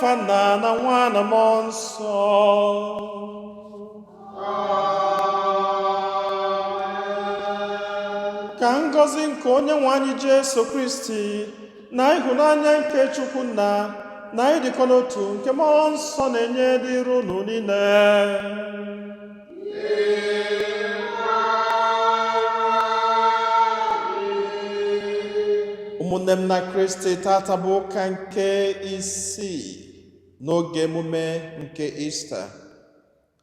N'afa Nna na Nwa na Mmụọ Nsọ. Ka ngọzi nke Onye nwe anyị Jesu Kristi na ịhụnanya nke Chukwu Nna na ịdịkọ n'otu nke Mmụọ Nsọ na-enye dịrị unu niile. Ụmụnne m na Kristi, tata bụ ụka nke isii n'oge emume nke Ista.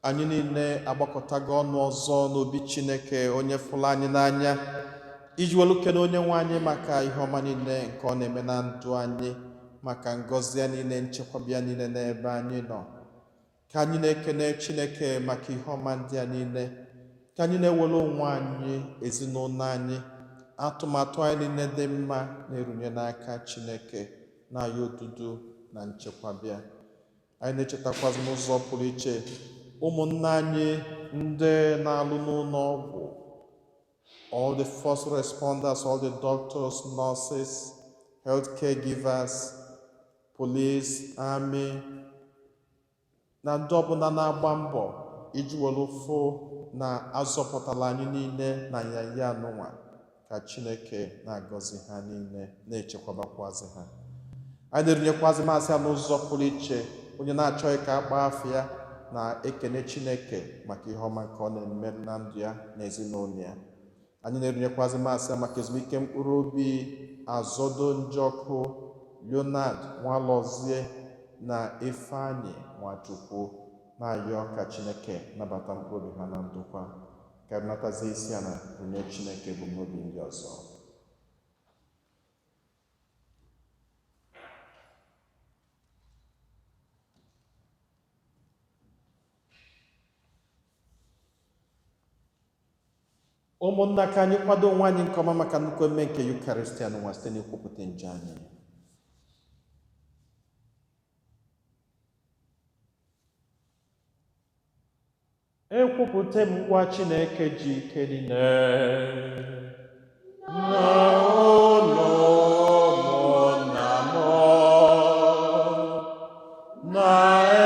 Anyị niile agbakọtago ọnụ ọzọ n'obi Chineke onye fụrụ anyị n'anya iji welu kene onye nwe anyị maka ihe ọma niile nke ọ na-eme na ndụ anyị, maka ngọzi ya niile, nchekwaba ya niile n'ebe anyị nọ. Ka anyị na-ekene Chineke maka ihe ọma ndị a niile, ka anyị na-ewere onwe anyị, ezinụlọ anyị, atụmatụ anyị niile dị mma na-erunye n'aka Chineke na-ayọ odudu na nchekwabịa. Anyị na-echetakwazị n'ụzọ pụrụ iche ụmụnne anyị ndị na-alụ n'ụlọ ọgwụ, all the first responders, all the doctors, nurses, health caregivers, police, army, na ndị ọbụla na-agba mbọ iji were fụ na azọpụtara anyị niile na nyanya anụnwa. Ka Chineke na-agọzi ha niile, na-echekwabakwazi ha. Anyị na-erunyekwazị maasị ya n'ụzọ pụrụ iche onye na-achọghị ka a kpaa afọ ya, na-ekene Chineke maka ihe ọma nke ọ na-eme na ndụ ya na ezinụlọ ya. Anyị na-erunyekwazị maasị ya maka ezumike mkpụrụ obi Azọdo Njọkụ, Leonard Nwalọzie na Ifeanyị Nwachukwu, na-ayọ ka Chineke nabata mkpụrụ obi ha na ndokwa, ka natazie isi ala runye Chineke ebumnobi ndị ọzọ. Ụmụnna, ka anyị kwado onwe anyị nke ọma maka nnukwu emume nke Yukaristia n'ụwa site n'ikwupụta njọ anyị. Ekwupụta m ngwa Chineke ji ike niile na unu ụmụnna m na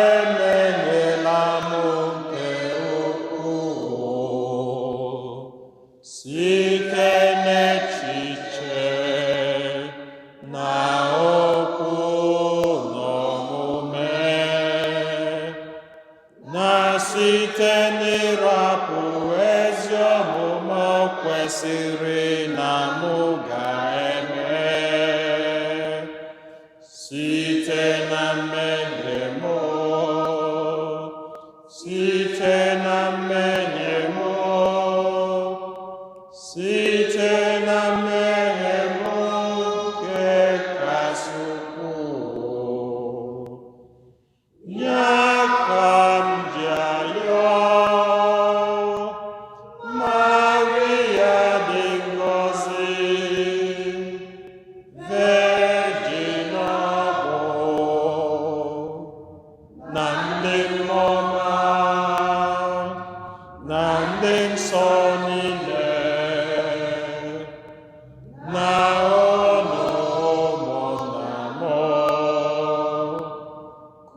emehiela m nke ukwuu site n'echiche na okwu na omume, na site n'ịrapụ ezi omume o kwesịrị na mụ ga-eme, site na mmehie m, site na mmehie m, site na mmehie m nke kasị ukwuu. Ya ka m ji arịọ Maria dị ngọzi, Virgin ọbụ, na ndị mmụọ ọma na ndị nsọ niile, na unu ụmụnna m,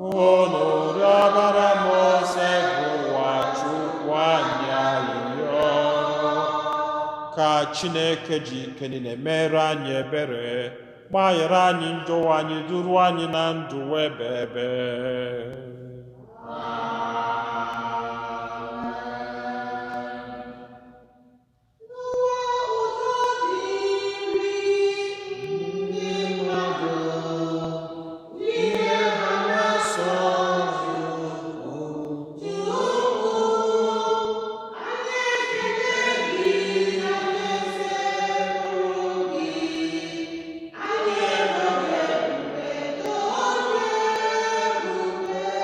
unu rịọbara m Osebụrụwa Chukwu anyị arịrịọ. Ka Chineke ji ike niile mere anyị ebere, gbaghara anyị njọ anyị, duru anyị na ndụ ebe ebe. N'ụwa udo dịrị ndị mmadụ, ihe ha na-asọ Chukwu. Anyị ekele gị na na-esekpụrụ gị, anyị ewere ebube too gị ebube.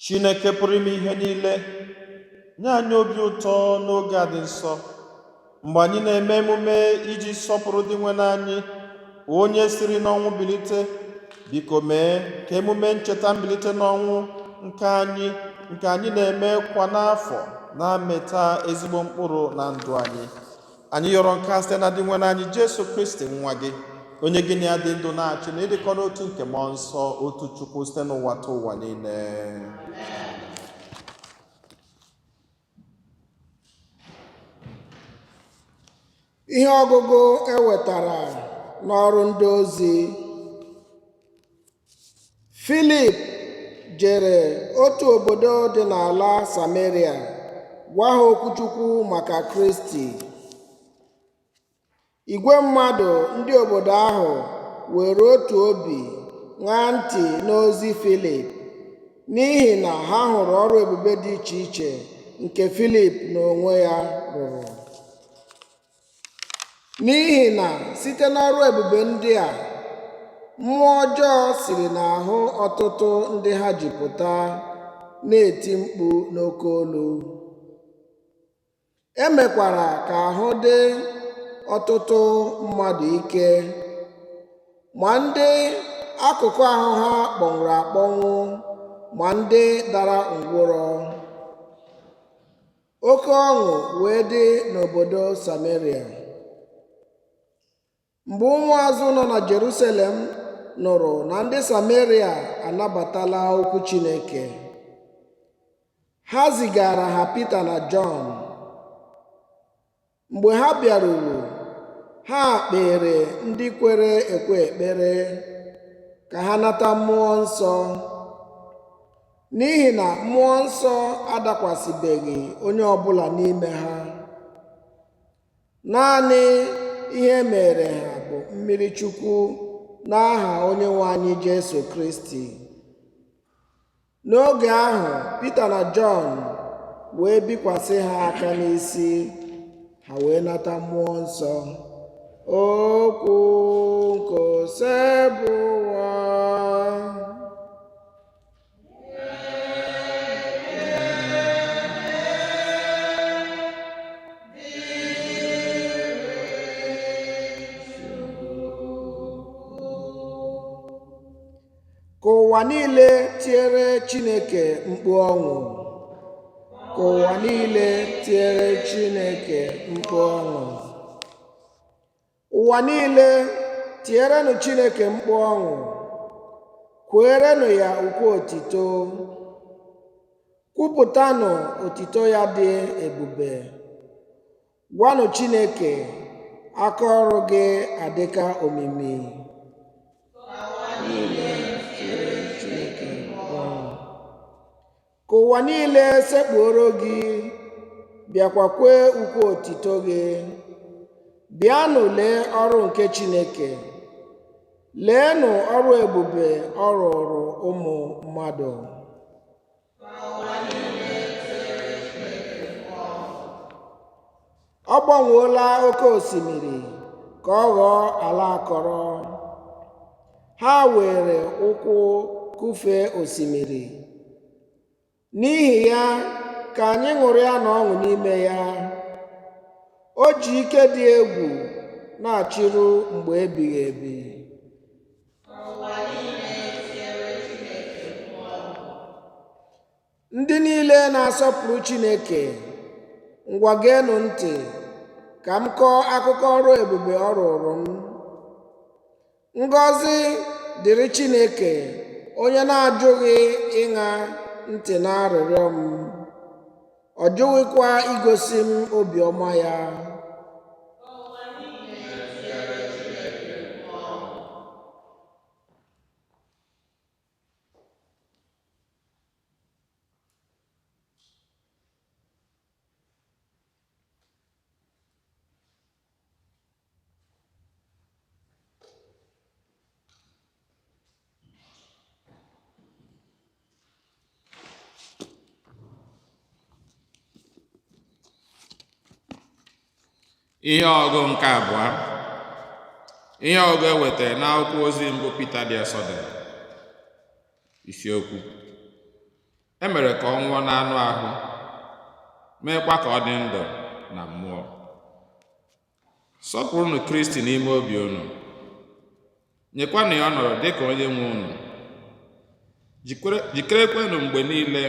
Chineke pụrụ ime ihe niile, nye anyị obi ụtọ n'oge a dị nsọ mgbe anyị na-eme emume iji sọpụrụ Dinwenụ anyị, onye siri n'ọnwụ bilite. Biko mee ka emume ncheta mbilite n'ọnwụ nke anyị na-eme kwa n'afọ na-amịta ezigbo mkpụrụ na ndụ anyị. Anyị yọrọ nke a site na Dinwenụ anyị Jesu Kristi, nwa gị, onye gị na ya dị ndụ na-achị na ịdịkọ n'otu nke Mmụọ Nsọ, otu Chukwu, site n'ụwa ta ụwa niile. Ihe ọgụgụ e wetara n'ọrụ ndị ozi. Filip jere otu obodo dị n'ala Sameria gwa ha okwuchukwu maka Kristi. Igwe mmadụ ndị obodo ahụ were otu obi ṅaa ntị n'ozi Filip, n'ihi na ha hụrụ ọrụ ebube dị iche iche nke Filip n'onwe ya rụrụ. N'ihi na site n'ọrụ ebube ndị a, mmụọ ọjọọ siri n'ahụ ọtụtụ ndị ha ji pụta na-eti mkpu n'oke olu. E mekwara ka ahụ dị ọtụtụ mmadụ ike, ma ndị akụkụ ahụ ha kpọnwụrụ akpọnwụ, ma ndị dara ngwụrọ. Oke ọṅụ wee dị n'obodo Sameria. Mgbe ụmụazụ nọ na Jerusalem nụrụ na ndị Sameria anabatala okwu Chineke, ha zigara ha Pita na Jọn. Mgbe ha bịaruru, ha kpere ndị kwere ekwe ekpere ka ha nata Mmụọ Nsọ, n'ihi na Mmụọ Nsọ adakwasịbeghị onye ọbụla n'ime ha. Naanị ihe mere ha bụ mmiri Chukwu n'aha Onyenwe anyị Jesu Kristi. N'oge ahụ, Pita na Jọn wee bikwasị ha aka n'isi, ha wee nata Mmụọ Nsọ. Okwu nke Osebụwa. Ka ụwa niile tiere Chineke mkpu ọṅụ. Ka ụwa niile tiere Chineke mkpu ọṅụ. Ụwa niile, tierenụ Chineke mkpu ọṅụ. Kweerenụ ya ukwe otito. Kwupụtanụ otito ya dị ebube. Gwanụ Chineke, aka ọrụ gị adịka omimi. Niile tiere Chineke mkpu ọṅụ. Ka ụwa niile sekpuoro gị, bịakwa kwee ukwe otito gị. Bịanụ lee ọrụ nke Chineke. Leenụ ọrụ ebube ọ rụrụ ụmụ mmadụ. Ọ gbanweela oke osimiri ka ọ ghọọ ala akọrọ. Ha were ụkwụ kụfee osimiri. N'ihi ya, ka anyị ṅụrịa n'ọṅụ n'ime ya. O ji ike dị egwu na-achịru mgbe ebighị ebi. Ndị niile na-asọpụrụ Chineke, ngwa geenụ ntị ka m kọọ akụkọ ọrụ ebube ọ rụrụ m. Ngọzi dịrị Chineke, onye na-ajụghị ịṅa ntị n'arịrịọ m, ọ jụghịkwa igosi m obiọma ya. Ihe ọgụ nke abụọ. Ihe ọgụ e wetara n'akwụkwọ ozi mbụ Pita dị asọ dere. Isiokwu: E mere ka ọ nwụọ n'anụ ahụ, meekwa ka ọ dị ndụ na mmụọ. Sọpụrụnụ Kristi n'ime obi unu. Nyekwanụ ya ọnọdụ dịka onye nwe unu. Jikerekwenụ mgbe niile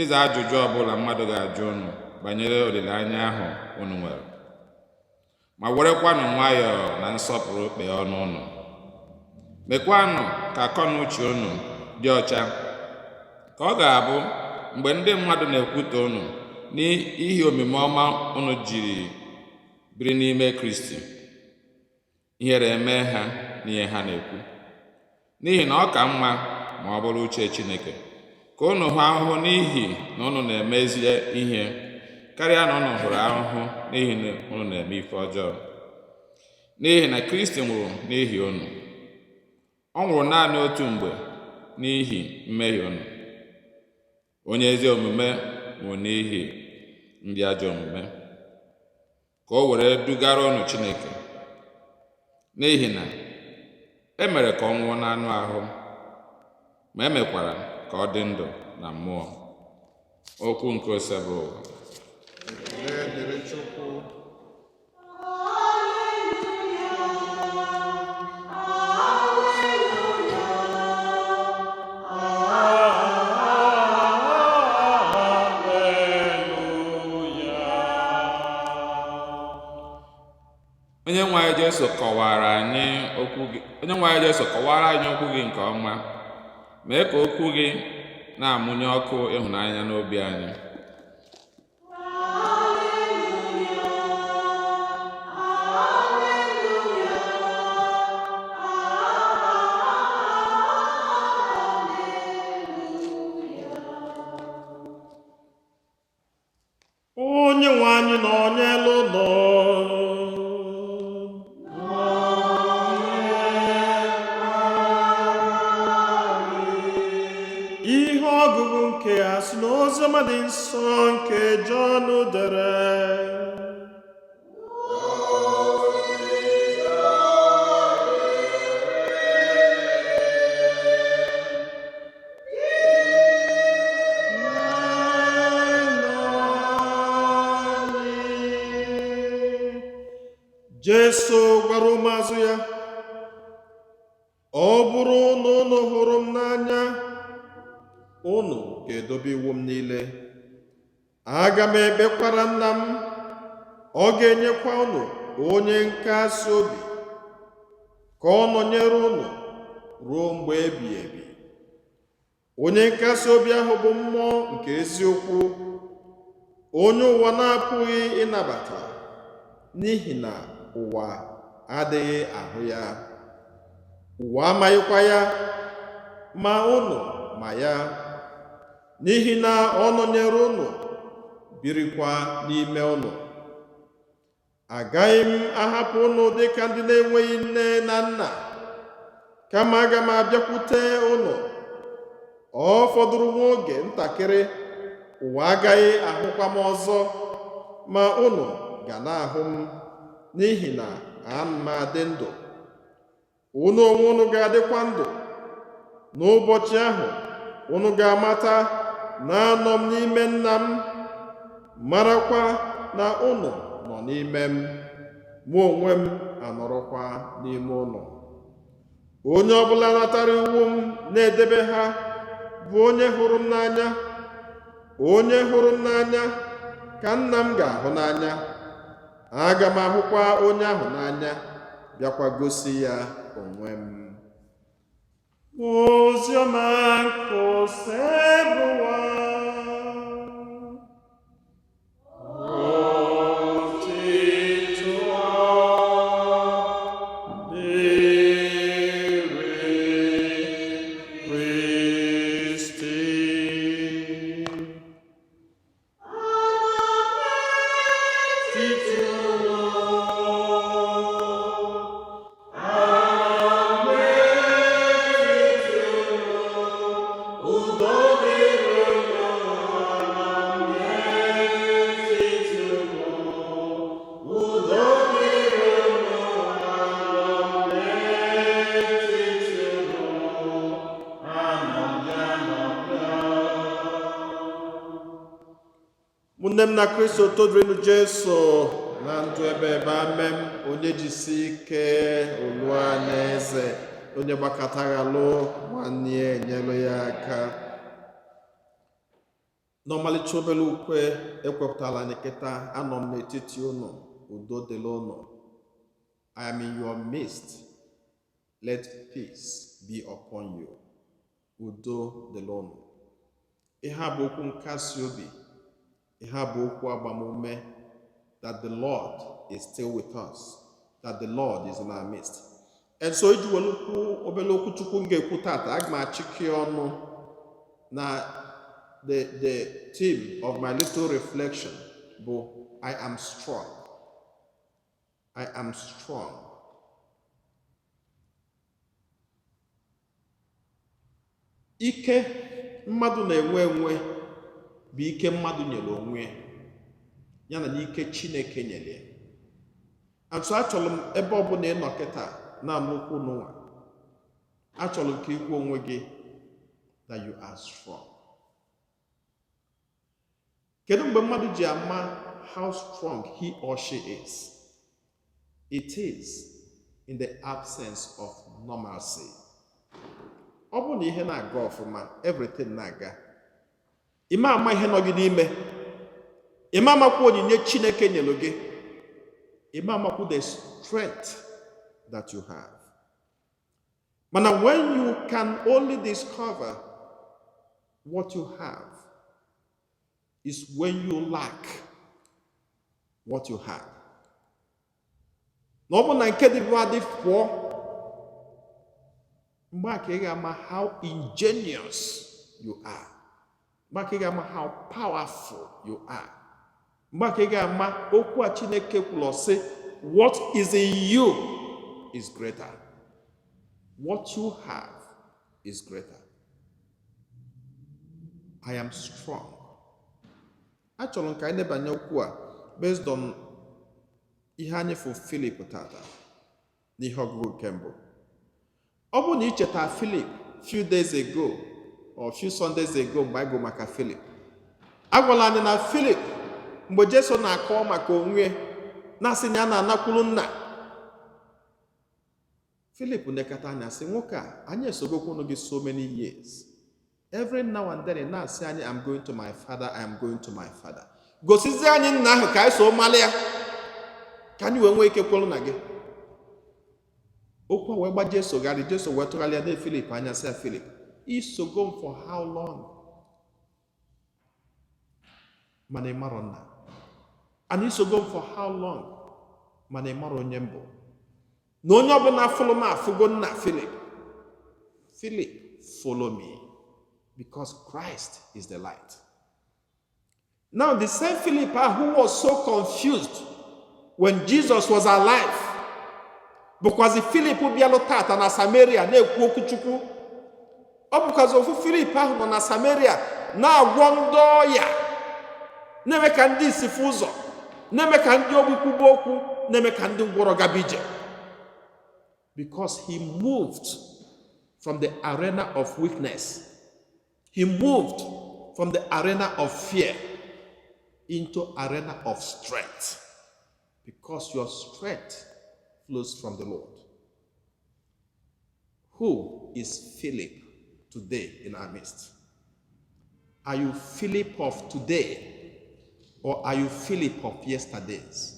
ịza ajụjụ ọbụla mmadụ ga-ajụ unu banyere olileanya ahụ unu nwere. Ma werekwanụ nwayọọ na nsọpụrụ kpee ọnụ unu. Mekwanụ ka akọ na uche unu dị ọcha, ka ọ ga-abụ mgbe ndị mmadụ na-ekwutọ unu n'ihi omume ọma unu jiri biri n'ime Kristi, ihere emee ha n'ihe ha na-ekwu. N'ihi na ọ ka mma, ma ọ bụrụ uche Chineke, ka unu hụ ahụhụ n'ihi na unu na-eme ezi ihe, karịa na unu hụrụ ahụhụ n'ihi na unu na-eme ife ọjọọ. N'ihi na Kristi nwụrụ n'ihi unu. Ọ nwụrụ naanị otu mgbe n'ihi mmehie unu. Onye ezi omume nwụrụ n'ihi ndị ajọ omume, ka o were dugara unu Chineke. N'ihi na e mere ka ọ nwụọ n'anụ ahụ, ma e mekwara ka ọ dị ndụ na mmụọ. Okwu nke Osebụrụwa. Ekele dịrị Chukwu. Onye nwe anyị Jesu kọwara anyị okwu gị, Onye nwe anyị Jesu kọwara anyị okwu gị nke ọma. Mee ka okwu gị na-amụnye ọkụ ịhụnanya n'obi anyị. Onye nwe anyị nọ n'elu ụlọ. Ihe ọgụgụ nke a si n'Oziọma dị nsọ nke Jọn dere. Jesu gwara ụmụazụ ya, ọ bụrụ na unu hụrụ m n'anya, unu ga-edobe iwu m niile. Aga m ekpekwara nna m, ọ ga-enyekwa unu onye nkasi obi, ka ọ nọnyere unu ruo mgbe ebighị ebi. Onye nkasi obi ahụ bụ mmụọ nke eziokwu, onye ụwa na-apụghị ịnabata, n'ihi na ụwa adịghị ahụ ya. Ụwa amaghịkwa ya, ma unu ma ya, n'ihi na ọ nọnyere unu, birikwa n'ime unu. Agaghị m ahapụ unu dịka ndị na-enweghị nne na nna, kama aga m abịakwute unu. Ọ fọdụrụ nwa oge ntakịrị, ụwa agaghị ahụkwa m ọzọ, ma unu ga na-ahụ m, n'ihi na ana m adị ndụ. Unu onwe unu ga-adịkwa ndụ. N'ụbọchị ahụ, unu ga-amata na anọ m n'ime nna m, marakwa na unu nọ n'ime m, mụ onwe m anọrọkwa n'ime unu. Onye ọbụla natara iwu m na-edebe ha bụ onye hụrụ m n'anya. Onye hụrụ m n'anya ka nna m ga-ahụ n'anya. Aga m ahụkwa onye ahụ n'anya, bịakwa gosi ya onwe m. Oziọma nke Osebụrụwa. Otito dịrị Kristi. Ụmụnne m na Kristo, todurinu Jesu na ndụ ebe ebe. Amen. Onye jisi ike olua n'eze, onye gbakọtaghalụ nwanne ya enyelu ya aka. N'ọmalịcha obere ukwe ekwepụtala anyị kịta, anọ m n'etiti unu, udo dịrị unu. I am in your midst, let peace be upon you. Udo dịrị unu. Ihe a bụ okwu nkasi obi, ihe a bụ okwu agbamume, that the Lord is still with us, that the Lord is in our midst. And so iji were okwu obere okwu Chukwu m ga-ekwu tata, aga m achịkị ọnụ na the theme of my little reflection bụ "I am strong." I am strong. Ike mmadụ na-enwe enwe bụ ike mmadụ nyere onwe ya na n'ike Chineke nyere ya. And so achọrọ m, ebe ọbụla ị nọ kịta na-anụ okwu n'ụwa, achọrọ m ka ikwu onwe gị that you are strong. Kedu mgbe mmadụ ji ama how strong he or she is? It is in the absence of normalcy. Ọ bụrụ na ihe na-aga ọfụma, everything na-aga, ime ama ihe nọ gị n'ime, ime amakwa onyinye Chineke nyere gị, ime amakwu the strength that you have. Mana when you can only discover what you have is when you lack what you have. Na ọ bụ na nke dịbụ adị pụọ, mgbe a ka ị ga-ama how ingenious you are, mgbe a ka ị ga-ama how powerful you are, mgbe a ka ị ga-ama okwu a Chineke kwuru sị, "What is in you is greater." What you have is greater. I am strong. Achọrọ m ka anyị nebanye okwu a based on ihe anyị fụ Filip tata n'ihe ọgụgụ nke mbụ. Ọ bụrụ na ị cheta Philip few days ago or few Sundays ago, mgbe anyị gụ maka Philip, agwala anyị na Philip, mgbe Jesu na-akọwa maka onwe ya, na-asị na ya na-anakwuru nna, Philip nekata anya sị, "Nwoke a, anyị esogokwunu gị so many years. Every now and then ị na-asị anyị, 'I'm going to my father, I am going to my father.' Gosizie anyị nna ahụ ka anyị so malị ya, ka anyị wee nwee ike kwelu na gị." Okwu a wee gba Jesu gharị. Jesu wee tụgharịa na Filip anya, sị ya, "Filip, isogo m for how long, mana ị marọ nna? And isogo m for how long, mana ị marọ onye m bụ? Na onye ọbụla fụlụ m afụgo nna. Filip, Philip, follow me, because Christ is the light." Now the same Philip who was so confused when Jesus was alive bụkwazi Philip bịalụ tata na Samaria na-ekwu okwu Chukwu. Ọ bụkwazi ofu Philip ahụ nọ na Samaria na-agwọ ndị ọya, na-eme ka ndị isi fụ ụzọ, na-eme ka ndị ogbi kwuba okwu, na-eme ka ndị ngwọrọ gaba ije, because he moved from the arena of weakness, he moved from the arena of fear into arena of strength, because your strength flows from the Lord. Who is Philip today in our midst? Are you Philip of today or are you Philip of yesterdays?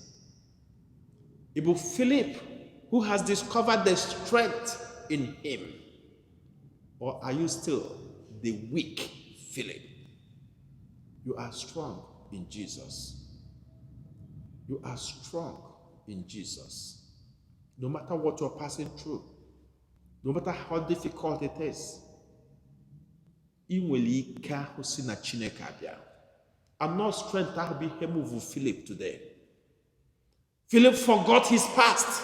Ibu Philip who has discovered the strength in him, or are you still the weak Philip? You are strong in Jesus. You are strong in Jesus. No matter what you're passing through, no matter how difficult it is, ị nwere ike ahụ si na Chineke abịa. And not strength ahụ bụ ihe move Philip today. Philip forgot his past.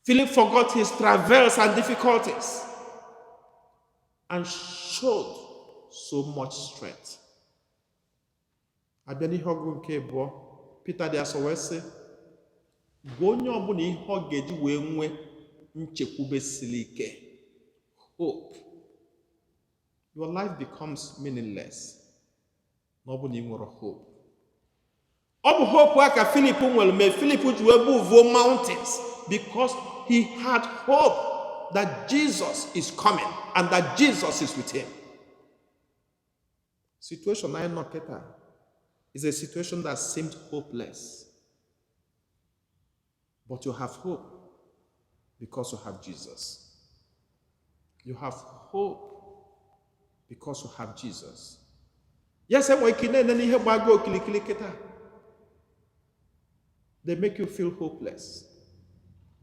Philip forgot his travails and difficulties and showed so much strength. Abịa n'ihe ọgụgụ nke abụọ, Pita dị asọ wee sị, gwa onye ọbụla ihe ọ ga-eji wee nwee nchekwube siri ike. Hope. Your life becomes meaningless. Na ọ bụ na ị nwere hope. Ọ bụ hope a ka Philip nwere mee Philip ji wee move mountains, because he had hope that Jesus is coming and that Jesus is with him. Situation anyị nọ kịta is a situation that seemed hopeless. But you have hope because you have Jesus. You have hope because you have Jesus. Yes, enwere ike na-ene n'ihe gbago okilikili kịta. They make you feel hopeless.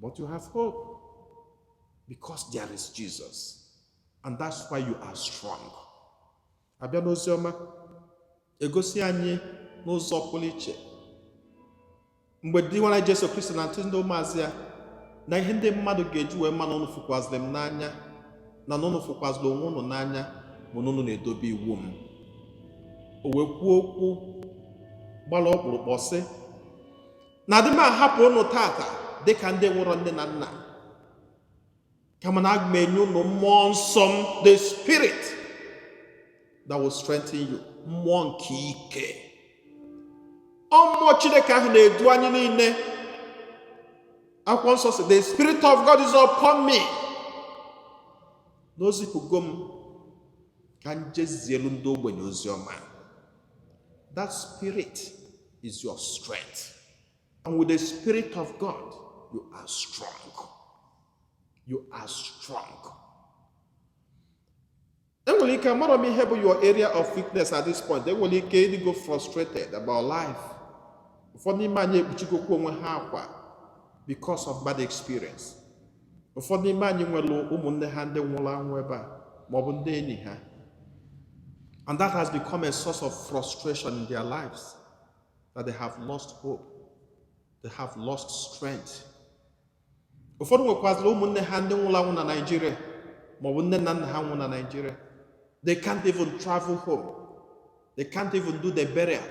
But you have hope because there is Jesus. And that's why you are strong. Abịa n'oziọma, egosi anyị n'ụzọ pụrụ iche mgbe di nwara Jesu Kristi na-atụ ndị ụmụazị ya na ihe ndị mmadụ ga-eji wee ma na unu fụkwazịrị m n'anya na na unu fụkwazịrị onwe unu n'anya bụ na unu na-edobe iwu m. O wee kwuo okwu gbara ọkpụrụkpọ sị na adị m ahapụ unu tata dịka ndị nwụrụ nne na nna, kama na aga m enye unu mmụọ nsọ m, the spirit that will strengthen you, mmụọ nke ike. Ọ mmụọ Chineke ahụ na-edu anyị niile. Akwụkwọ nsọ sị, "The spirit of God is upon me," na o zipụgo m ka m jezielu ndị ogbenye ozi ọma. That spirit is your strength, and with the spirit of God you are strong. You are strong. Enwere ike amara m ihe bụ your area of weakness at this point. Enwere ike ịdịgo frustrated about life. Ụfọdụ n'ime anyị ekpuchigokwa onwe ha akwa because of bad experience. Ụfọdụ n'ime anyị nwere ụmụnne ha ndị nwụrụ anwụ ebe a, maọbụ ndị enyi ha, and that has become a source of frustration in their lives, that they have lost hope, they have lost strength. Ụfọdụ nwekwazịrị ụmụnne ha ndị nwụrụ anwụ na Naịjirịa, maọbụ nne na nna ha nwụ na Naịjirịa. They can't even travel home, they can't even do the burial,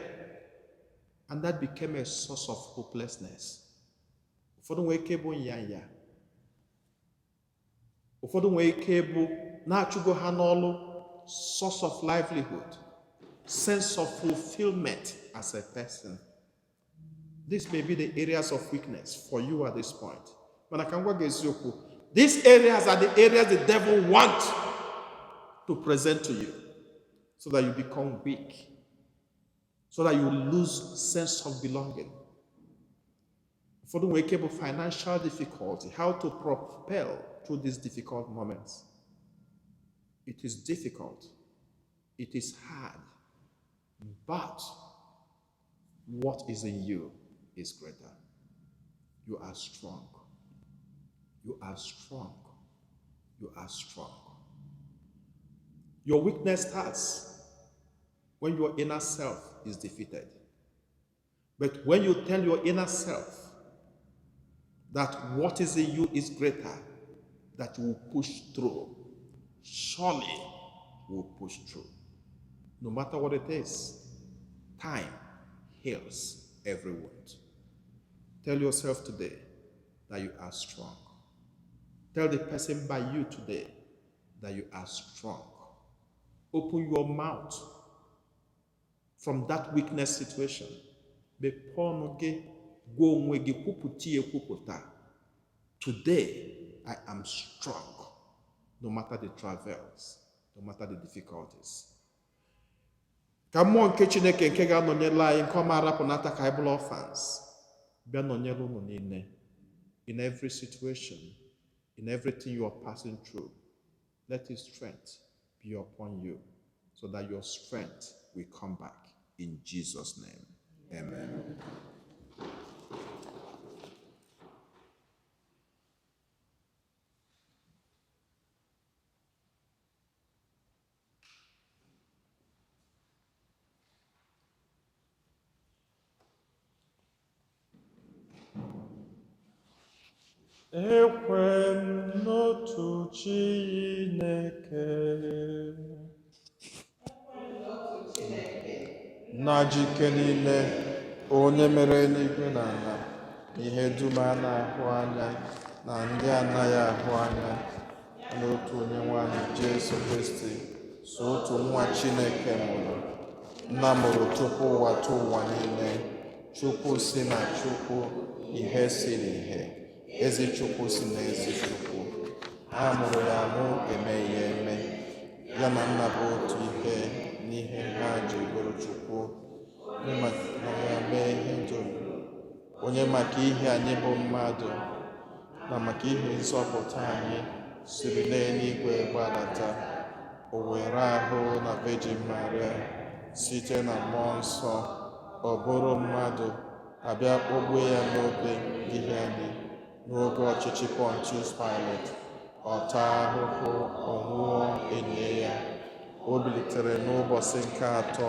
and that became a source of hopelessness. Ụfọdụ nwere ike ịbụ nyanya, ụfọdụ nwere ike ịbụ na-achụgo ha n'ọlụ, source of livelihood, sense of fulfillment as a person. This may be the areas of weakness for you at this point. Mana ka m gwa gị eziokwu, these areas are the areas the devil want to present to you so that you become weak, so that you lose sense of belonging. Ụfọdụ nwere ike bụ financial difficulty, how to propel through these difficult moments. It is difficult, it is hard, but what is in you is greater. You are strong. You are strong. You are strong. Your weakness starts when your inner self is defeated. But when you tell your inner self that what is in you is greater, that you will push through, surely you will push through. No matter what it is, time heals every wound. Tell yourself today that you are strong. Tell the person by you today that you are strong. Open your mouth from that weakness situation. Mepee ọnụ gị, gwa onwe gị, kwupụta ya ekwupụta. Today, I am strong, no matter the travails, no matter the difficulties. Ka mmụọ nke Chineke nke ga-anọnyere anyị nke ọma arapụnata ka anyị bụrụ orphans bịa nọnyere unu niile in every situation, in everything you are passing through. Let his strength be upon you so that your strength will come back in Jesus' name. Amen. Ekwe m n'otu Chineke, nna jike niile, onye mere eluigwe na ala, ihe dum a na-ahụ anya na ndị anaghị ahụ anya, n'otu Onyenwe anyị Jesu Kristi, so otu nwa Chineke mụrụ. Nna mụrụ tupu ụwa tụ ụwa niile, Chukwu si na Chukwu, ihe si n'ihe, ezi Chukwu si na ezi Chukwu. A mụrụ ya amụ, emeghị ya eme. Ya na nna bụ otu ihe n'ihe ha ji bụrụ Chukwu. Onye na ya mee ihe dum, onye maka ihe anyị bụ mmadụ na maka ihe nzọpụta anyị siri n'eluigwe gbadata. O were ahụ na Virgin Maria site na mmụọ nsọ, ọ bụrụ mmadụ, abịa kpọgbuo ya n'obe n'ihi anyị n'oge ọchịchị Pontius Pilate. Ọ taa ahụhụ, ọ nwụọ, enye ya. O bilitere n'ụbọchị nke atọ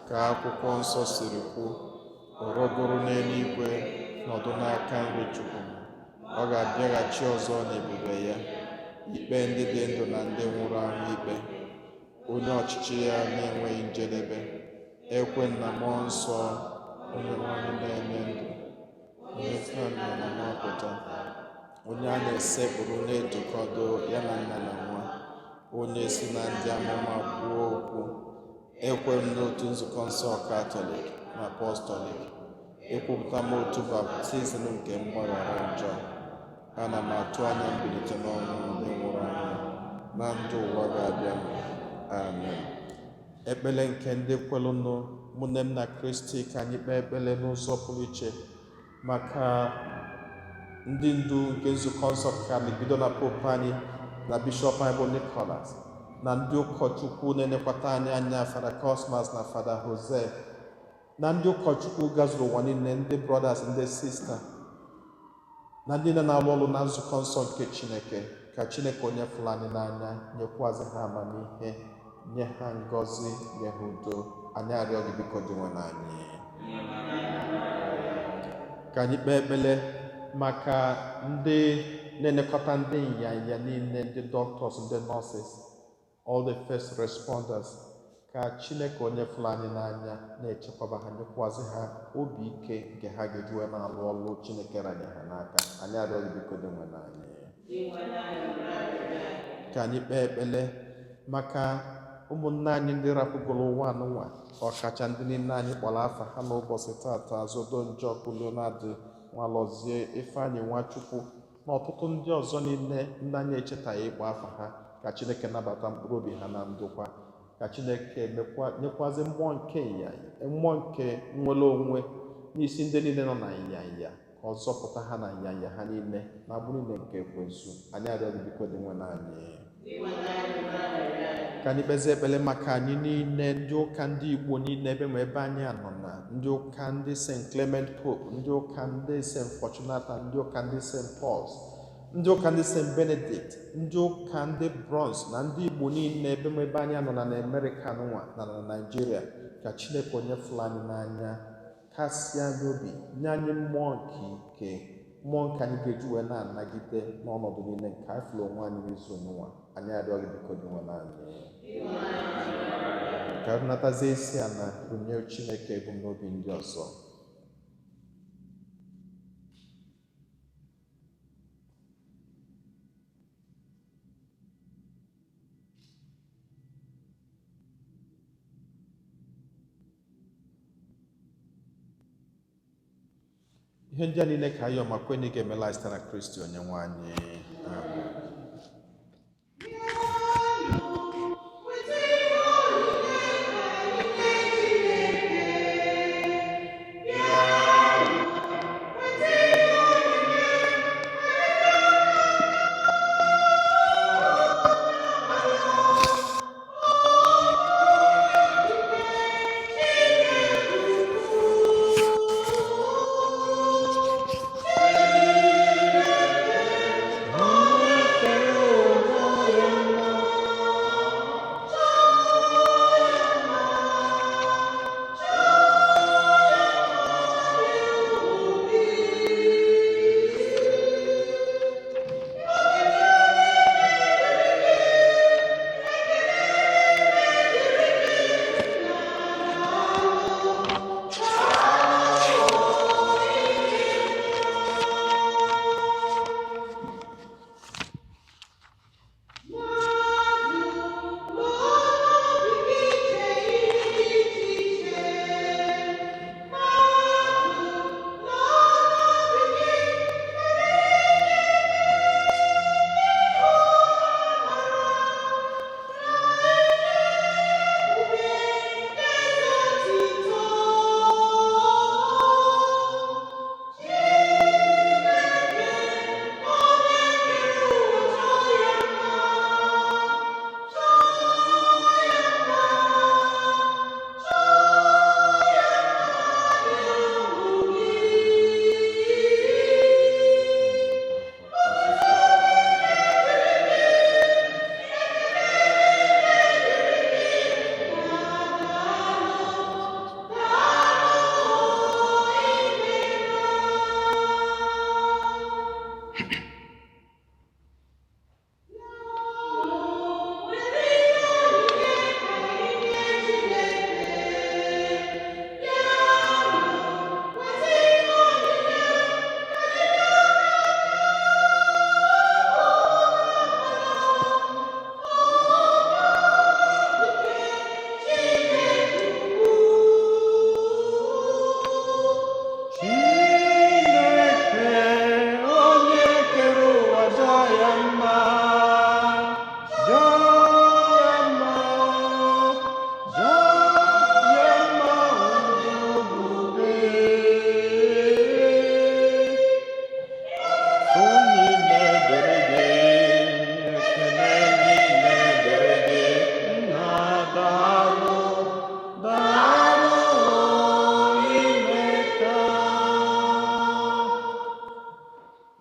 ka akwụkwọ nsọ siri kwu. Ọ rọgoro n'eluigwe, nọdụ n'aka nri Chukwu. Ọ ga-abịaghachi ọzọ n'ebube ya, ikpe ndị dị ndụ na ndị nwụrụ anwụ ikpe, onye ọchịchị ya na-enweghị njedebe. Ekwe na mmụọ nsọ, onye nwanyị na-enye ndụ, onye si na nna na nwa pụta, onye a na-esekpụrụ na-edokọdo ya na nna na nwa, onye si na ndị amụma kwuo okwu. Ekwe m n'otu nzukọ nsọ Katọlik na Apọstọlik. Ekwupụta m otu baptizim nke mgbaghara njọ. Ana m atụ anya mbilite n'ọnwụ ndị nwụrụ anwụ na ndụ ụwa ga-abịa. Amen. Ekpele nke ndị kwelụnụ, mụ nne m na Kristi, ka anyị kpee ekpele n'ụzọ pụrụ iche maka ndị ndu nke nzukọ nsọ Katọlik, bido na popu anyị na bishọp anyị bụ Nicholas, na ndị ụkọchukwu na-enekwata anyị anya, Fada Cosmas na Fada Jose, na ndị ụkọchukwu gazuru ụwa niile, ndị brothers, ndị sista, na ndị na-arụ ọrụ na nzukọ nsọ nke Chineke. Ka Chineke onye fụrụ anyị n'anya nyekwazị ha amamihe, nye ha ngọzi, nye ha udo. Anyị arịọ gị biko, Dinwenụ anyị. Ka anyị kpee ekpele maka ndị na-elekọta ndị nyanya niile, ndị doctors, ndị nurses, all the first responders. Ka Chineke onye fụrụ anyị n'anya na-echekwaba ha, nyekwazị ha obi ike nke ha ga-eji wee na-alụ ọrụ Chineke ranye ha n'aka. Anyị arịọ gị biko, Dinwenụ anyị. Ka anyị kpee ekpele maka ụmụnne anyị ndị rapụgoro ụwa anụnwa, ọkacha ndị niile anyị kpọrọ afa ha n'ụbọchị tata: Zodo Njọkụ, Leonard Nwalọzie, Ifeanyị Nwachukwu, na ọtụtụ ndị ọzọ niile ndị anyị echetaghị ịkpọ afa ha. Ka Chineke nabata mkpụrụ obi ha na ndokwa. Ka Chineke nyekwazi mmụọ nke ịnyanya, mmụọ nke nnwere onwe n'isi ndị niile nọ na ịnyanya, ka ọ zọpụta ha na ịnyanya ha niile na agbụ niile nke ekwensu. Anyị arịọ gị biko, Dinwenụ anyị. Ka anyị kpezie ekpere maka anyị niile, ndị ụka ndị Igbo niile, ebe ma ebe anyị anọ, na ndị ụka ndị St. Clement Pope, ndị ụka ndị St. Fortunata, ndị ụka ndị St. Paul's, ndị ụka ndị St. Benedict, ndị ụka ndị Bronze, na ndị Igbo niile ebe ma ebe anyị anọ na Amerịka nwa na na Naịjirịa. Ka Chineke onye fụrụ anyị n'anya kasịa anyị obi, nye anyị mmụọ nke ike, mmụọ nke anyị ga-eji wee na-anagide n'ọnọdụ niile nke anyị fụrụ onwe anyị n'izu n'ụwa. Anyị arịọ gị biko, Dinwenụ anyị. Ka anyị natazie isi ala runye Chineke ebumnobi ndị ọzọ. Ihe ndị a niile ka ayọ ma kwe na ị ga-emela anyị site na Kristi onye nwe anyị. Amen. Weta ihe onyinye ka anyị nye Chineke. Bịanụ, weta ihe onyinye. Chineke ukwu.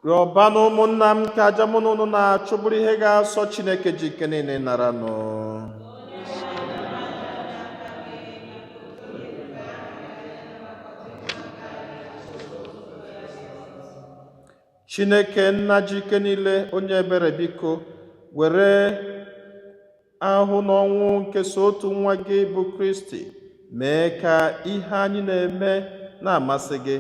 Rịọbanụ ụmụnna m ka aja mụ na unu na-achụ bụrụ ihe ga-asọ Chineke ji ike niile naranụ. Chineke nna ji ike niile, onye ebere, biko were ahụ n'ọnwụ nke so otu nwa gị bụ Kristi mee ka ihe anyị na-eme na-amasị gị.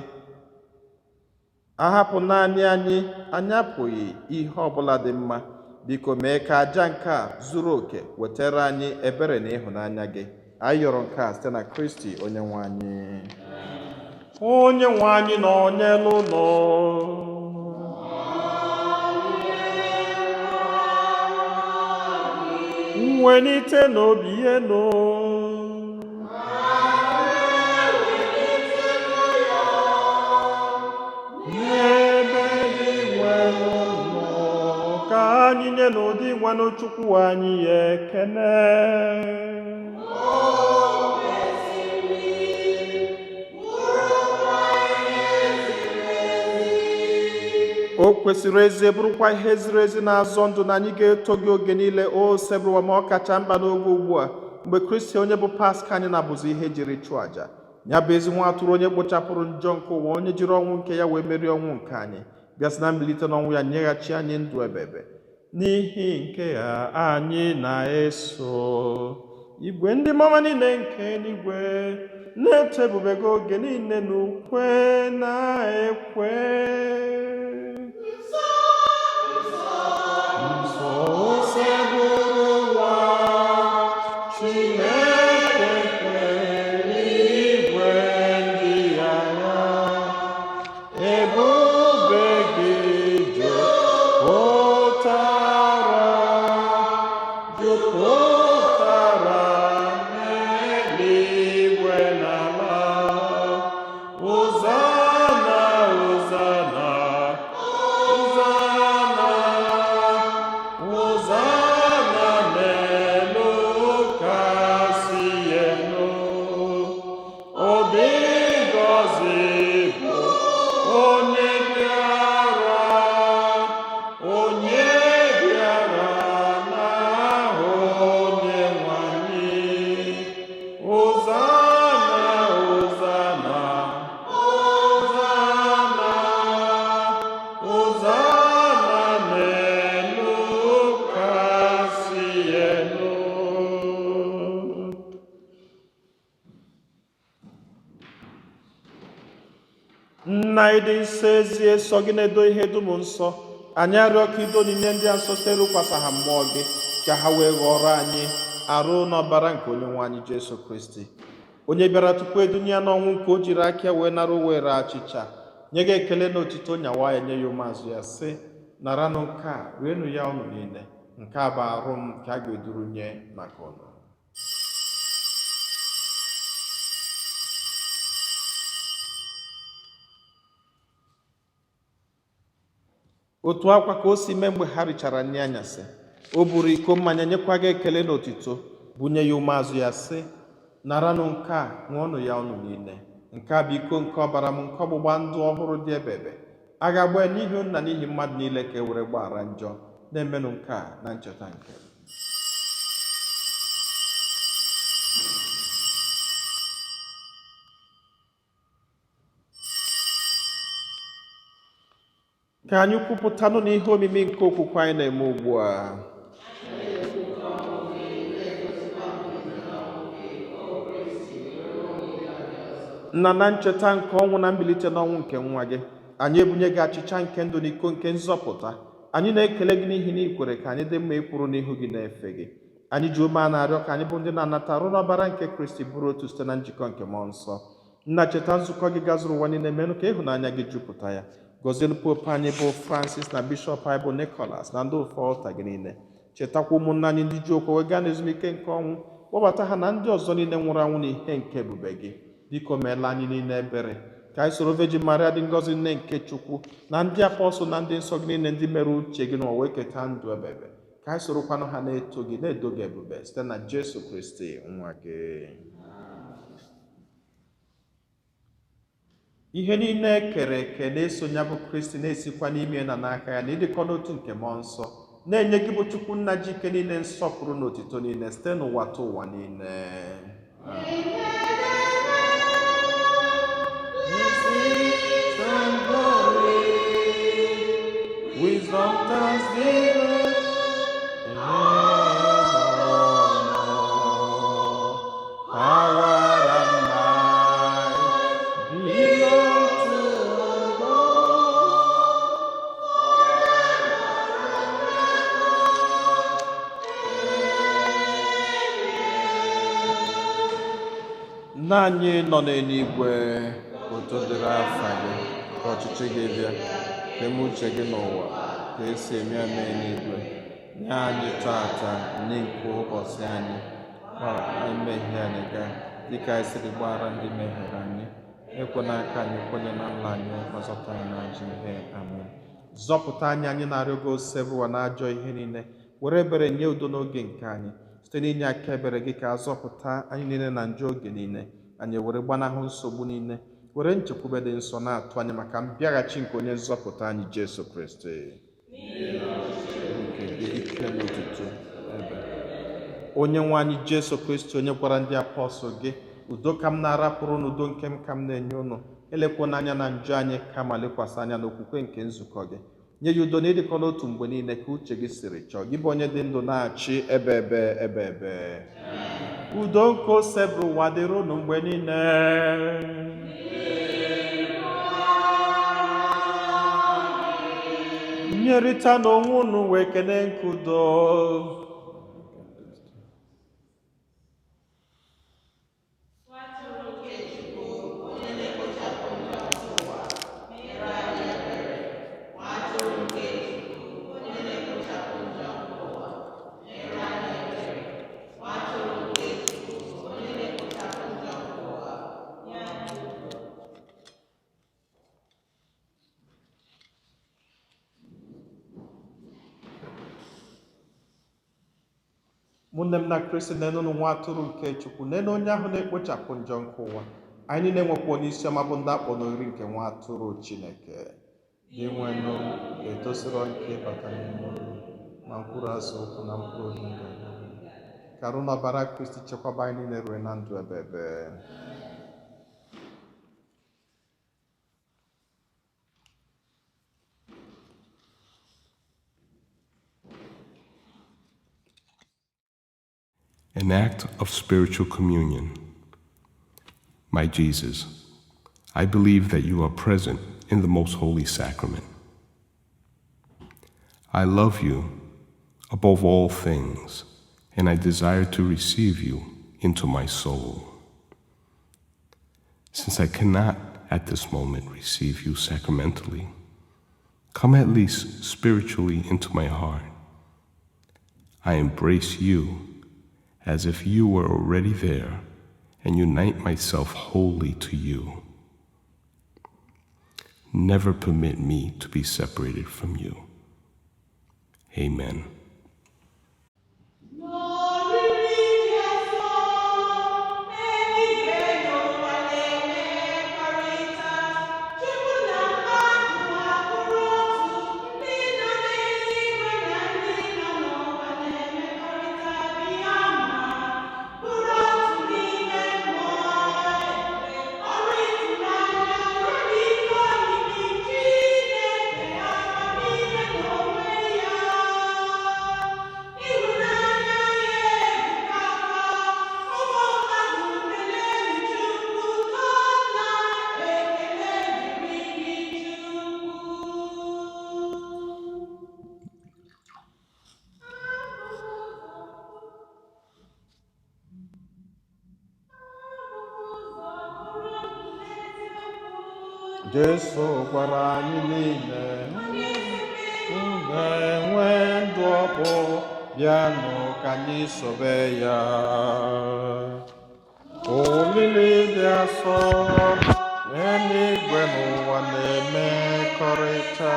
Ahapụ naanị anyị, anyị apụghị ihe ọbụla dị mma. Biko mee ka aja nke a zuru oke wetara anyị ebere na ịhụnanya gị. Anyị yọrọ nke a site na Kristi onye nwe anyị. Onye nwe anyị nọ n'elu ụlọ. Mwenite n'obi enu. N'ebe dị nwere ụlọ, ka anyị nye n'ụdị nwanụ Chukwu anyị ya ekene. O kwesịrị ezi, bụrụkwa ihe ziri ezi na-azọ ndụ na anyị ga-eto gị oge niile, o Osebụrụwa, ma ọ kacha mkpa n'oge ugbu a mgbe Kristi onye bụ Paska anyị na-abụzi ihe jiri chụọ àjà. Ya bụ ezi nwa atụrụ onye kpochapụrụ njọ nke ụwa, onye jiri ọnwụ nke ya wee merie ọnwụ nke anyị, bịa sị na mbilite n'ọnwụ ya nyeghachi anyị ndụ ebebe. N'ihi nke ya anyị na-eso igwe ndị mama niile nke eluigwe na-eto ebube gị oge niile n'ukwe na-ekwe. Nsọ Osebụrụwa, Chineke nke eluigwe ndị agha, ebube gị jupụtara n'eluigwe na ala. Hosanna, Hosanna, Hosanna, Hosanna n'elu kasị elu. Ọ dị ngọzi bụ onye bịara, onye bịara n'aha Onyenwe anyị. Hosanna, Hosanna, Hosanna, Hosanna n'elu kasị elu. Nna, ịdị nsọ ezie, sọ gị na-edo ihe dum nsọ. Anyị arịọ ka ido onyinye ndị a nsọ site rụkwasa ha mmụọ gị, ka ha wee ghọrọ anyị arụ n'ọbara nke onye nwe anyị Jesu Kristi, onye bịara tupu edunye ya n'ọnwụ nke o jiri aka ya wee nara were achịcha, nye gị ekele na otito, nyawa ya, nye ya ụmụazụ ya, sị: naranụ nke a, rienụ ya unu niile. Nke a bụ arụ m nke a ga-eduru nye maka unu. Otu akwa ka o si mee mgbe ha richara nri anyasị, o buru iko mmanya, nyekwa gị ekele na otito, bunye ya ụmụazụ ya, sị: naranụ nke a, ṅụọnụ ya unu niile. Nke a bụ iko nke ọbara m nke ọgbụgba ndụ ọhụrụ dị ebebe. A ga-agba ya n'ihi unu na n'ihi mmadụ niile ka e were gbaghara njọ. Na-emenụ nke a na ncheta nke m. Ka anyị kwupụtanụ n'ihe omimi nke okwukwe anyị na-eme ugbu a. Nna, na ncheta nke ọnwụ na mbilite n'ọnwụ nke nwa gị, anyị ebunye gị achịcha nke ndụ na iko nke nzọpụta. Anyị na-ekele gị n'ihi na ị kwere ka anyị dị mma ịkwụrụ n'ihu gị na-efe gị. Anyị ji ume a na-arịọ ka anyị bụ ndị na-anata arụ n'ọbara nke Kristi bụrụ otu site na njikọ nke mmụọ nsọ. Nna, cheta nzukọ gị gazuru ụwa niile, menụ ka ịhụnanya gị jupụta ya. Gọzienụ Popu anyị bụ Francis na Bishọp anyị bụ Nicholas na ndị ofe ọlta gị niile. Chetakwa ụmụnna anyị ndị ji okwe wee gaa n'ezumike nke ọnwụ, kpọbata ha na ndị ọzọ niile nwụrụ anwụ n'ihe nke ebube gị. Biko meela anyị niile ebere, ka anyị soro Virgin Maria dị ngọzi, nne nke Chukwu, na ndị apọstụl na ndị nsọ gị niile ndị mere uche gị n'ụwa wee keta ndụ ebebe, ka anyị sorokwanụ ha na-eto gị, na-edo gị ebube site na Jesu Kristi nwa gị. Ihe niile e kere eke na-eso ya bụ Kristi na-esikwa n'ime na n'aka ya na ịdịkọ n'otu nke mmụọ nsọ na-enye gị bụ Chukwu nna ji ike niile nsọpụrụ na otito niile site n'ụwa ta ụwa niile. Wisdom, thanksgiving, and honor, power and might belong to God. Nna anyị nọ n'eluigwe, ka udo dịrị afa gị, ka ọchịchị gị bịa, ka eme uche gị n'ụwa ka esi eme ya n'eluigwe. Nye anyị tata nri nke ụbọchị anyị, gbaghara anyị mmehie anyị ga dịka anyị siri gbaghara ndị mehiere anyị, ekwela ka anyị kwenye na nla anyị, ma zọpụta anyị n'ajọ ihe. Amen. Zọpụta anyị, anyị na-arịọ gị, Osebụwa, na ajọ ihe niile, were ebere nye udo n'oge nke anyị, site n'inye aka ebere gị ka a zọpụta anyị niile na njọ oge niile, anyị were gbanahụ nsogbu niile, were nchekwube dị nsọ na-atụ anyị maka mbịaghachi nke onye nzọpụta anyị Jesu Kristi. Nke gị ike na otuto ebe. Onye nwe anyị Jesu Kristi, onye gwara ndị apọstụl gị, udo ka m na-arapụrụ n'udo nke m ka m na-enye unu, elekwana anya na njọ anyị, kama lekwasị anya n'okwukwe nke nzukọ gị, nye ya udo na ịdịkọ n'otu mgbe niile ka uche gị siri chọọ, gị bụ onye dị ndụ na-achị ebe ebe ebe ebe. Udo nke Osebụrụwa dịrị unu mgbe niile. Nyerịta n'onwe unu wee kene nke udo. Ụmụnne m na Kristi, nenụnụ nwa atụrụ nke Chukwu, nene onye ahụ na-ekpochapụ njọ nke ụwa. Anyị niile nwekwa onye isi ọma bụ ndị akpọ n'oriri nke nwa atụrụ Chineke. Dị nwenụ etosiro nke ịbata n'ime ụlọ, ma mkpụrụ azụ ụkwụ na mkpụrụ obi m ga-aga. Ka arụ na ọbara Kristi chekwaba anyị niile ruo na ndụ ebe ebe. An act of spiritual communion. My Jesus, I believe that you are present in the most holy sacrament. I love you above all things, and I desire to receive you into my soul. Since I cannot at this moment receive you sacramentally, come at least spiritually into my heart. I embrace you as if you were already there, and unite myself wholly to you. Never permit me to be separated from you. Amen. N'oriri dị nsọ, eluigwe na ụwa na-emekọrịta. Chukwu na mmadụ abụrụ otu, ndị nọ n'eluigwe na ndị nọ n'ụwa na-emekọrịta. Bịa ma bụrụ otu n'ime mmụọ. Ọrụ ịtụnanya ya na ike omimi Chineke amamihe n'onwe ya. Ịhụnanya ya ebukakwa, ụmụ mmadụ kelee Chukwu, tọọ na ekele dịrị gị Chukwu. Jesu gwara anyị niile ga-enwe ndụ ọkpụ, bịanụ ka anyị sobe ya. Olili dị asọ, eluigwe n'ụwa na-emekọrịta.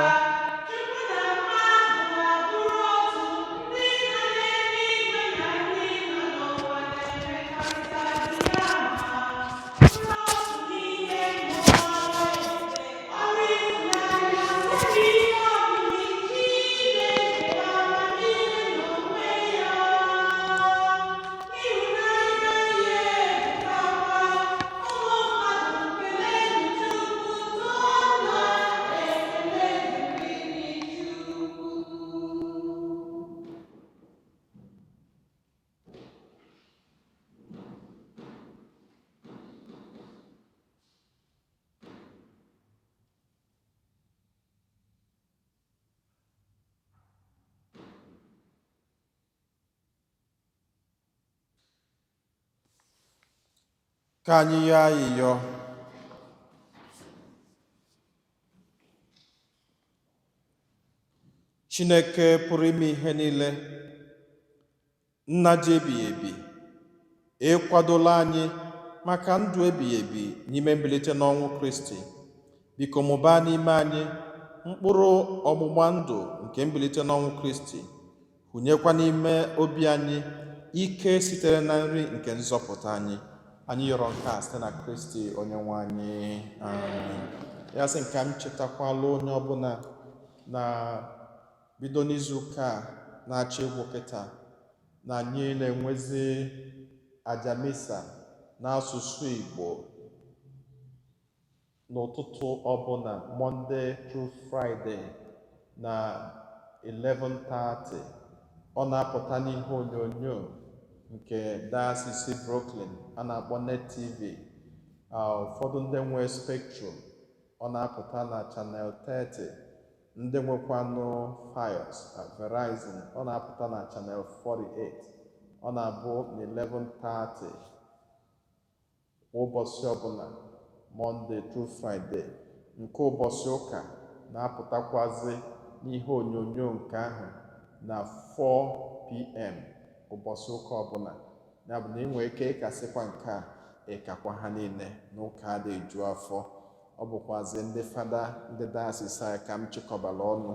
Chukwu na mmadụ abụrụ otu, ndị nọ n'eluigwe na ndị nọ n'ụwa na-emekọrịta. Bịa ma bụrụ otu n'ime mmụọ. Ka anyị yọọ ayịyọ. Chineke pụrụ ime ihe niile, Nna dị ebighị ebi, ịkwadola anyị maka ndụ ebighị ebi n'ime mbilite n'ọnwụ Kristi. Biko mụbaa n'ime anyị mkpụrụ ọgbụgba ndụ nke mbilite n'ọnwụ Kristi, hụnyekwa n'ime obi anyị ike sitere na nri nke nzọpụta anyị. Anyị yọrọ nke a site na Kristi Onyenwe anyị. Amen. Ya sị nke m chetakwala onye ọbụla na bido n'izuụka a na-achọ ịgwụ kịta na anyị na-enwezi aja misa n'asụsụ Igbo n'ụtụtụ ọbụla, Monday through Friday, na 11:30. Ọ na-apụta n'ihe onyonyo nke Diocese Brooklyn a na-akpọ Net TV. Ụfọdụ ndị nwe Spectrum, ọ na-apụta na Channel 30. Ndị nwekwanụ Fios na Verizon, ọ na-apụta na Channel 48. Ọ na-abụ na 11:30 ụbọchị ọbụla, Monday through Friday. Nke ụbọchị ụka na-apụtakwazi n'ihe onyonyo nke ahụ na 4 p.m. ụbọchị ụka ọbụla. Ya bụ na ị nwere ike ịkasịkwa nke a, ịkakwa ha niile n'ụka adịghị eju afọ. Ọ bụkwazi ndị fada ndị diocese anyị ka m chịkọbara ọnụ,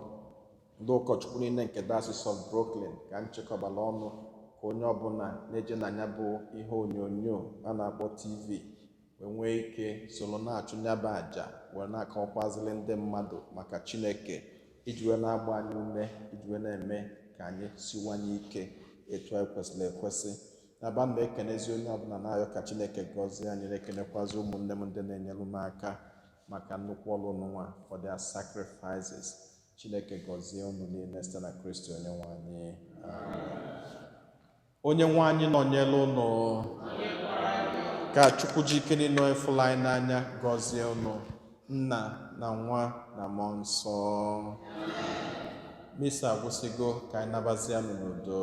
ndị ụkọchukwu niile nke Diocese of Brooklyn ka m chịkọbara ọnụ, ka onye ọbụla na-eje na ya bụ ihe onyonyo a na-akpọ TV wee nwee ike soro na-achụ nyaba àjà, wee na-akọwakwaziri ndị mmadụ maka Chineke, iji wee na-agba anyị ume, iji wee na-eme ka anyị siwanye ike etu anyị kwesịrị ekwesị. Na ba m na-ekenezi onye ọbụla, na-ayọ ka Chineke gọzie anyị, na-ekenekwazi ụmụnne m ndị na-enyere m aka maka nnukwu ọrụ n'ụwa, for their sacrifices. Chineke gọzie unu niile site na Kristi Onyenwe anyị. Amen. Onye nwe anyị nọnyere unu. Ka Chukwu ji ike niile efula anyị n'anya gọzie unu, Nna na Nwa na Mmụọ Nsọ. Misa agwụsịgo, ka anyị nabazianụ n'udo.